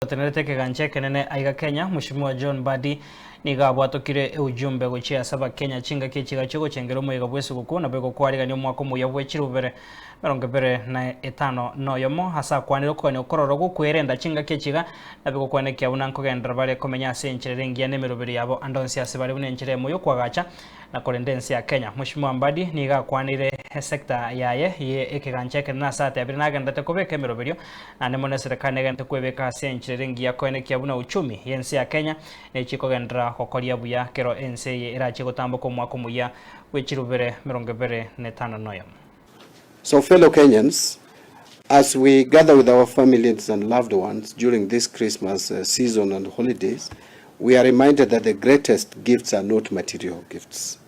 otenerete ekegancha ekenene aiga Kenya, Mweshimiwa John Mbadi, nigo abwatokire eujumbe gochia ase abakenya chingaki echiga chiogochengera omoyega bw'esuguku nabo egokwarigania omwaka omoyia bwe chirubere 25 ase akwanire okogania okororo gokwerenda chingaki echiga nabo egokwanekia buna nkogenderera bare komenya ase enchera ere engiya nemeroberi yabo ande onsi ase bare buna enchera emo yokwagacha na korenda ense ya Kenya. Mweshimiwa Mbadi nigo akwanire esecta yaye ye ekegancha ekenene ase atebire nagenderete kobeka emeroberio naende mono eserekari negenderete kwebeka ase enchera ere engiya koenekia buna uchumi yense ya Kenya nechie kogenderera gokoria buya kero ense eye erachie gotamboka omwaka omoyia bwe chirubere 25. So fellow Kenyans, as we gather with our families and loved ones during this Christmas uh, season and holidays, we are reminded that the greatest gifts are not material gifts.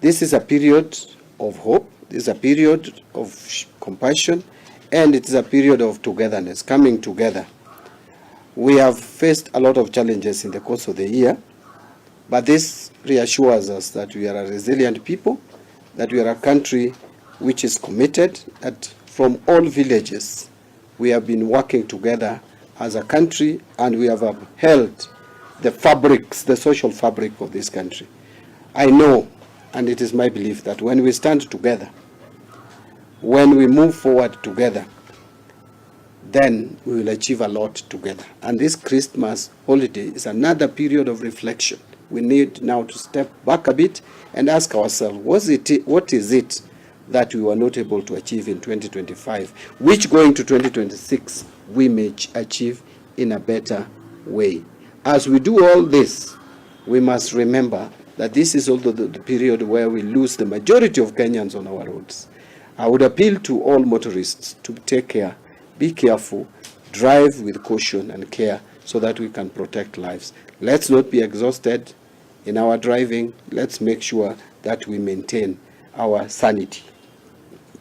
This is a period of hope, this is a period of compassion, and it is a period of togetherness, coming together. We have faced a lot of challenges in the course of the year, but this reassures us that we are a resilient people, that we are a country which is committed, that from all villages we have been working together as a country and we have upheld the fabrics, the social fabric of this country. I know, and it is my belief, that when we stand together, when we move forward together, then we will achieve a lot together. And this Christmas holiday is another period of reflection. We need now to step back a bit and ask ourselves, was it, what is it that we were not able to achieve in 2025, which going to 2026 we may achieve in a better way. As we do all this, we must remember that this is also the, the period where we lose the majority of Kenyans on our roads. I would appeal to all motorists to take care, be careful, drive with caution and care so that we can protect lives. Let's not be exhausted in our driving. Let's make sure that we maintain our sanity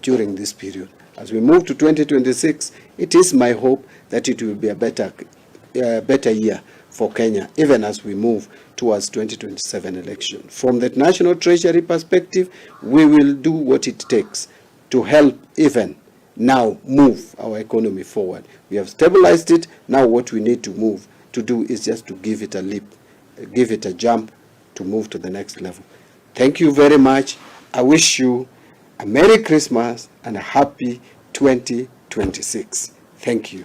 during this period. As we move to 2026, it is my hope that it will be a better, uh, better year for Kenya, even as we move towards 2027 election. From the National Treasury perspective, we will do what it takes to help even now move our economy forward. We have stabilized it. Now what we need to move to do is just to give it a leap, give it a jump to move to the next level. Thank you very much. I wish you a Merry Christmas and a happy 2026. Thank you.